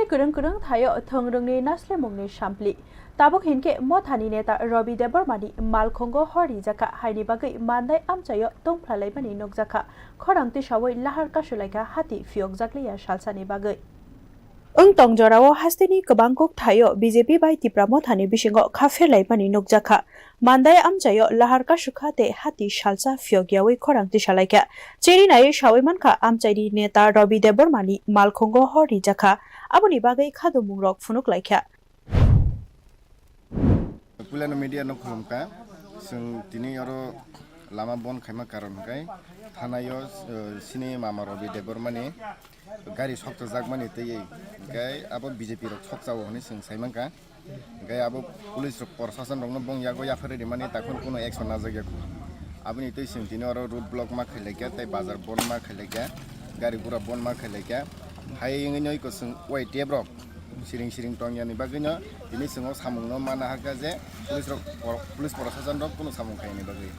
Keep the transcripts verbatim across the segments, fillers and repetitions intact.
Kwrwng kwrwng thaio thwngrwngni naslemungni sampli. Tabuk hinkhe mothani neta Robi Debbarmani malkhungo hor rijakha, haini bagwi mandai amchaio tongphlailaimani nukjakha. Khorang tisawi lahar kasulaikha hati phiyokjakliya salsani bagwi. Wng tong jorao hasteni kwbang kok thaio B J P bai Tipra mothani bisingo kha pherlaimani nukjakha. Mandai amchaio lahar kasukha tei hati salsa phiyokyawi khorang tisalaikha. Cheri naiwi sawi mankha amchaini neta Robi Debbarmani malkhungo hor rijakha. Aboni bagwi khadumungrok phunuklaikha. Puilano media no khulumkha. Chwng tini oro lama bon khaima karon hwnkhe thanaio, eh, sini mama Robi Debbarmani gari sokchajak mani twiwi hwnkhe abo B J P rok sokchao hwnwi chwng sai mankha. Hwnkhe abo police rok, prosason rokno bong yago yapharwi rimani takhun kunu action najak ya. Aboni twi chwng tini oro road block ma khailaikha tei bazar bon ma khailaikha, gari gura bon ma khailaikha. Hai wngwi no iko chwng Y T F rok siring siring tongyani bagwino tini chwng o samungno mana hakha je police rok, police prosason rok kunu samung khaiyani bagwi.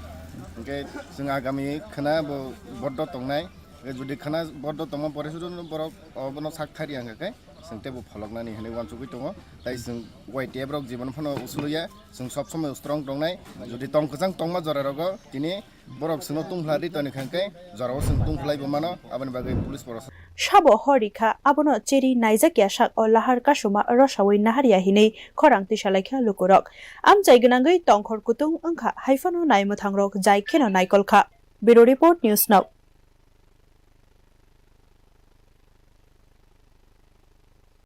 Hwnkhe chwng agami khwna bo boddo tongnai. Jodi khwna boddo tongma pore sudu borok obono sak thari hwnkha khe chwng teibo pholoknani hwnwi uansugwi tongo. Tai chwng Y T F rok jibon phano usuluya, chwng sob somoi strong tongnai. Jodi tong kwchang tongma jora rogo tini borok chwngno tungphla ri toni kha khe jorao chwng tungphlai bo mano, aboni bagwi police borok. Sabo hor rikha, abono cheri naijak ya sak o lahar kasuma rosawi naharya hinwi khorang tisalaikha lukurok. Amchai gwnangwi tongkhor kutung wngkha, haiphano naimwthangrok jai kheno naikolkha. Bureau Report, News Now.